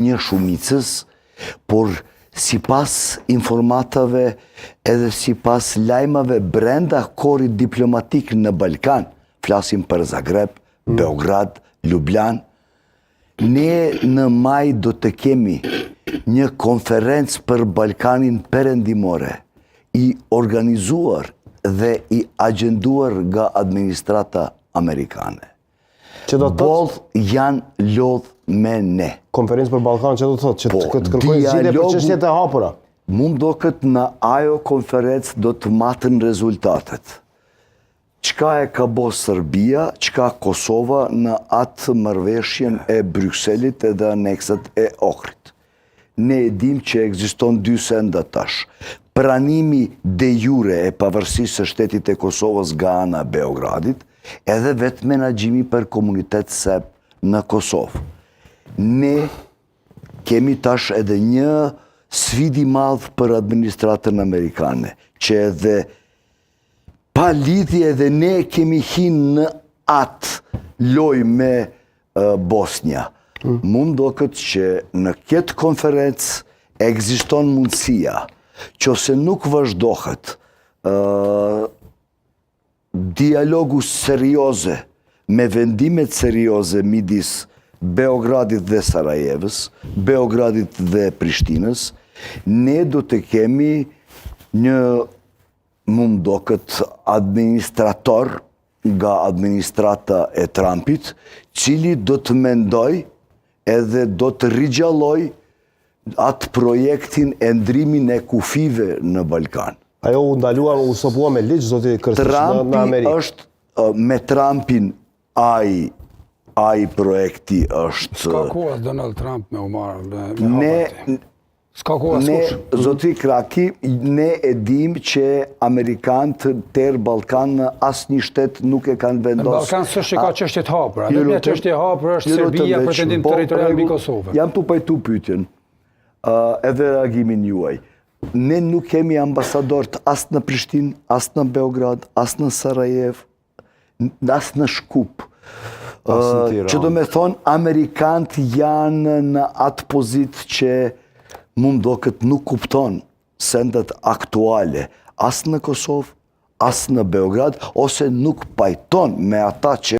një shumicës, por sipas informatave edhe sipas lajmave brenda korit diplomatik në Balkan, flasim për Zagreb, Beograd, Ljubljan, ne në maj do të kemi një konferencë për Balkanin Perëndimore, i organizuar dhe i agjenduar nga administrata amerikane. Që do të thotë Boll janë lodh me ne. konferencë për Ballkan, që do të thotë që Po, të të kërkojnë zgjidhje për dialogu- çështjet e hapura. Mu më doket në ajo konferencë do të matën rezultatet. Çka e ka bo Serbia, çka Kosova në atë marrëveshjen e Brukselit edhe anekset e Ohrit. Ne e dim që ekziston dy senda tash. Pranimi de jure e pavarësisë së shtetit e Kosovës nga ana e Beogradit, edhe vetë menaxhimi për komunitet serb në Kosovë. Ne kemi tash edhe një sfidë i madh për administratën amerikane, që edhe pa lidhje edhe ne kemi hinë në atë loj me uh, Bosnja. Mm. Mu doket që në këtë konferencë ekziston mundësia që ose nuk vazhdohet uh, dialogu serioze me vendimet serioze midis Beogradit dhe Sarajevës, Beogradit dhe Prishtinës, ne do të kemi një mu më doket administrator nga administrata e Trumpit, cili do të mendoj edhe do të rigjalloj atë projektin e ndrimin e kufive në Balkan. Ajo u ndalua, u stopua me ligj zoti Kërstiq në, në Trumpi Amerikë. është ë, me Trumpin ai ai projekti është S'ka kohë as Donald Trump me u marrë me, me ne hapa ti. S'ka kohë ne askush. zoti Kraki ne e dim që amerikanët ter Ballkan në asnjë shtet nuk e kanë Në vendosur. Ballkan s'është që ka çështje të hapura. Ju Vetëm një lutem- çështje e hapur është ju lutem Serbia veç, pretendim po, territorial mbi rregull, Kosovën. Jam tu pajtu pyetjen. Ë edhe reagimin juaj. Ne nuk kemi ambasador as në Prishtinë, as në Beograd, as në Sarajevo, n- as në Shkup. As në Ë, Tiranë. Që do me thonë, Amerikanët janë në atë pozit që mu më doket nuk kupton sendet aktuale, as në Kosovë, as në Beograd, ose nuk pajton me ata që.